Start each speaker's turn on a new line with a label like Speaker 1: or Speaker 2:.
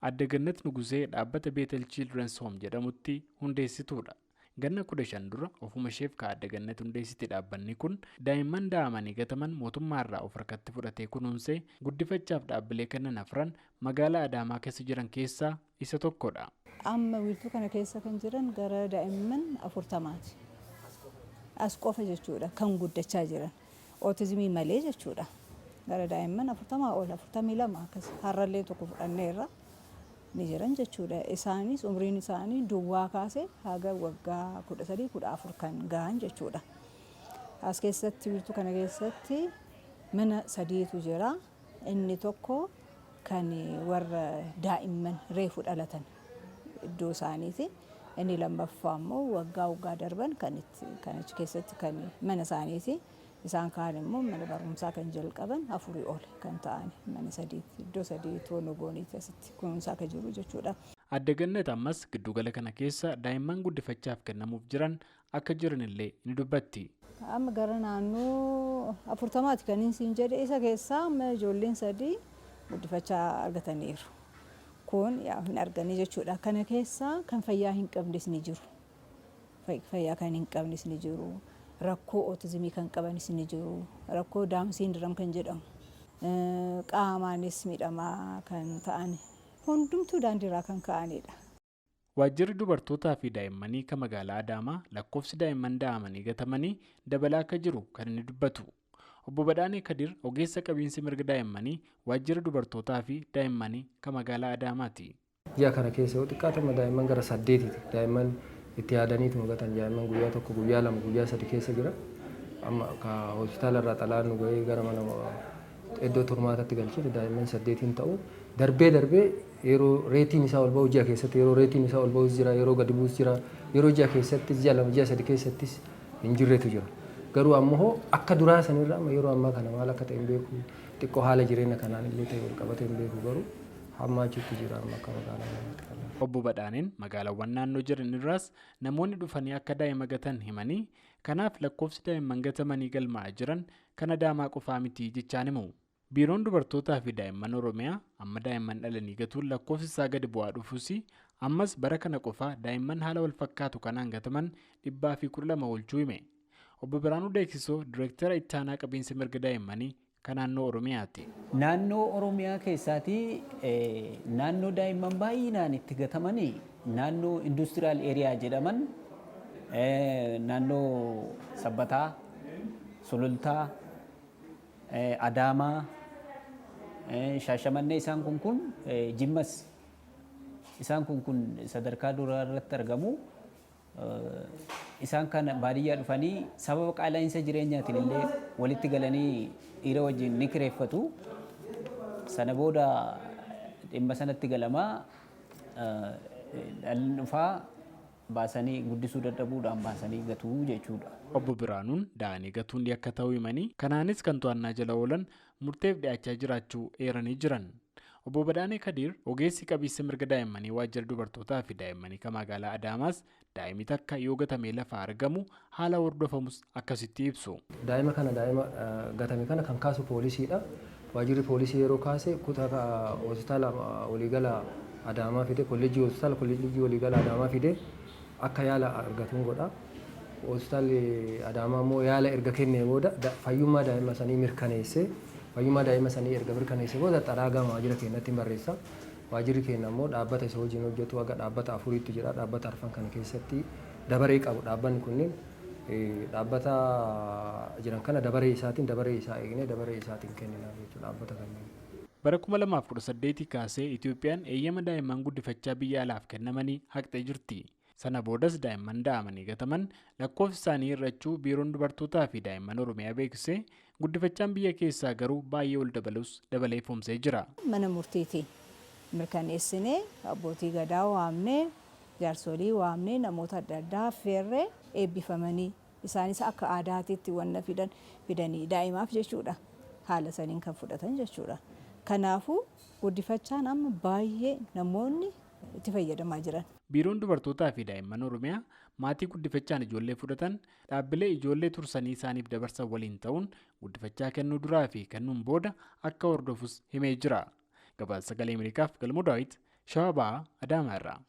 Speaker 1: Adde Gannat Nugusee dhaabbata Beetel Children's Home jedhamutti hundeessituudha. Ganna 15 dura ofuma isheef ka Adde Gannat hundeessite dhaabbanni kun daa'imman da'amanii gataman mootummaarraa of harkatti fudhatee kunuunsee guddifachaaf dhaabbilee kennan afran magaalaa Adaamaa keessa jiran keessaa isa tokkodha.
Speaker 2: Amma wiirtuu kana keessa kan jiran gara daa'imman 40ti. As qofa jechuudha kan guddachaa jiran. Ootizimii malee jechuudha. Gara daa'imman 40 ol, 42 akkas, har'allee tokko fudhanneerra, ni jiran jechuudha. Isaanis umriin isaanii duwwaa kaasee haga waggaa 13, 14 kan gahan jechuudha. As keessatti, wiirtuu kana keessatti mana sadiitu jira. Inni tokko kan warra daa'imman reefu dhalatan iddoo isaaniiti. Inni lammaffaa immoo waggaa waggaa darban kan itti kan achi keessatti kan mana isaaniiti. Isaan kaan immoo mana barumsaa kan jalqaban afurii ol kan ta'an mana sadiitti, iddoo sadii toona gooniiti asitti kunuunsaa kan jiru jechuudha.
Speaker 1: Adde Gannat ammas giddugala kana keessa daa'imman guddifachaaf kennamuuf jiran akka jiranillee ni dubbatti.
Speaker 2: Amma gara naannoo 40ti kan siin jedhe, isa keessaa amma ijoolleen sadii guddifachaa argataniiru. Kun yaa hin arganii jechuudha. Kana keessaa kan fayyaa hin qabnes ni jiru. Fayyaa kan hin qabnes ni jiru. Rakkoo ootizimii kan qabanis ni jiru. Rakkoo Down syndrome kan jedhamu. Qaamaanis miidhamaa kan ta'an, hundumtuu daandiirraa kan ka'anidha.
Speaker 1: Waajjirri dubartootaa fi daa'immanii kan magaalaa Adaamaa lakkoofsi daa'imman da'amanii gatamanii dabalaa akka jiru kan inni dubbatu. Obbo Badhaanee Kadir ogeessa qabiinsa mirga daa'immanii waajjira dubartootaa fi daa'immanii kan magaalaa Adaamaati.
Speaker 3: Ji'a kana keessa yoo xiqqaatama daa'imman gara saddeetiiti. Daa'imman itti yaadaniitu gatan, daa'imman guyyaa tokko, guyyaa 2, guyyaa 3 keessa jira. Amma ka hospitaala irraa xalaan nu gahee gara mana iddoo turmaatatti galchine daa'imman saddeetiin ta'u. Darbee darbee yeroo rateiin isaa ol ba'u, ji'a keessatti yeroo rateiin isaa ol ba'us jira, yeroo gadi bu'us jira, yeroo ji'a keessatti ji'a 2, ji'a 3 keessattis hin jirretu jira. Garuu ammoo akka duraa sanirra amma yeroo ammaa kana maal akka ta'e hin beeku, xiqqoo haala jireenya kanaan illee ta'e wal qabatee hin beeku, garuu hammaachuutti jira amma akka magaalaa namaatti kan.
Speaker 1: Obbo Badhaaneen magaalaawwan naannoo jiran irraas namoonni dhufanii akka daa'ima gatan himanii, kanaaf lakkoofsi daa'imman gatamanii galmaa'aa jiran kan Adaamaa qofaa miti jechaan himu. Biiroon Dubartootaa fi Daa'imman Oromiyaa amma daa'imman dhalanii gatuun lakkoofsi isaa gadi bu'aa dhufuus, ammas bara kana qofaa daa'imman haala wal fakkaatu kanaan gataman 112 oolchuu hime. Obbo Biraanuu Deeksisoo Direektara Ittaanaa Qabiinsa Mirga Daa'immanii kan naannoo Oromiyaati.
Speaker 4: Naannoo Oromiyaa keessaatii naannoo daa'imman baay'inaan itti gatamanii naannoo industrial area jedhaman, naannoo Sabbataa, Sulultaa, Adaamaa, Shaashamannee, isaan kun Jimmas, isaan kun sadarkaa duraa irratti argamu. Isaan kana baadiyyaa dhufanii sababa qaala'insa jireenyaatiin illee walitti galanii dhiira wajjin ni kireeffatu. Sana booda dhimma sanatti galamaa, dhalli dhufaa baasanii guddisuu dadhabuudhaan baasanii gatuu jechuudha.
Speaker 1: Obbo Biraanuun da'anii gatuun yakka ta'uu himanii, kanaanis kan to'annaa jala oolan murteef dhiyaachaa jiraachuu eeranii jiran. Obbo Badhaanee Kadiir ogeessi qabiinsa mirga daa'immanii waajjira dubartootaa fi daa'immanii kan magaalaa Adaamaas daa'imni takka yoo gatamee lafaa argamu haala hordofamus akkasitti ibsu.
Speaker 3: Daa'ima kana, daa'ima gatame kana kan kaasu poolisiidha. Waajjirri poolisii yeroo kaase kutaa hospitaala waliigala Adaamaa fide, kolleejjii hospitaala kolleejjii waliigala Adaamaa fide akka yaala argatuun godha. Hospitaalli Adaamaa immoo yaala erga kennee booda fayyummaa daa'ima sanii mirkaneessee, fayyummaa daa'ima sanii erga mirkaneessee booda xalaa gama waajjira keenyatti hin barreessa. Waajjirri keenya immoo dhaabbata isa wajjin hojjetu haga dhaabbata afuriitu jira. Dhaabbata arfan kana keessatti dabaree qabu. Dhaabbanni kunniin dhaabbata jiran kana dabaree isaatiin, dabaree isaa eegnee, dabaree isaatiin kenninaaf jechuudha dhaabbata kanneen.
Speaker 1: Bara 2018 kaasee Itoophiyaan eeyyama daa'imman guddifachaa biyya alaaf kennamanii haqxee jirti. Sana boodas daa'imman da'amanii gataman lakkoofsi isaanii hir'achuu Biiroon Dubartootaa fi Daa'imman Oromiyaa beeksisee, guddifachaan biyya keessaa garuu baay'ee ol dabalus dabalee ifoomsee jira.
Speaker 2: Mana murtiitiin mirkaneessinee, abbootii gadaa waamnee, jaarsolii waamnee, namoota adda addaa affeerree eebbifamanii, isaanis akka aadaatiitti wanna fidan fidanii daa'imaaf jechuudha. Haala saniin kan fudhatan jechuudha. Kanaafuu guddifachaan amma baay'ee namoonni itti fayyadamaa jiran.
Speaker 1: Biiroon Dubartootaa fi Daa'imman Oromiyaa maatii guddifachaan ijoollee fudhatan dhaabbilee ijoollee tursanii isaaniif dabarsan waliin ta'uun guddifachaa kennuu duraa fi kennuun booda akka hordofus himee jira. Gabaasa Sagalee Ameerikaaf Galmoo Daawit, Shawaa Bahaa Adaamaa irraa.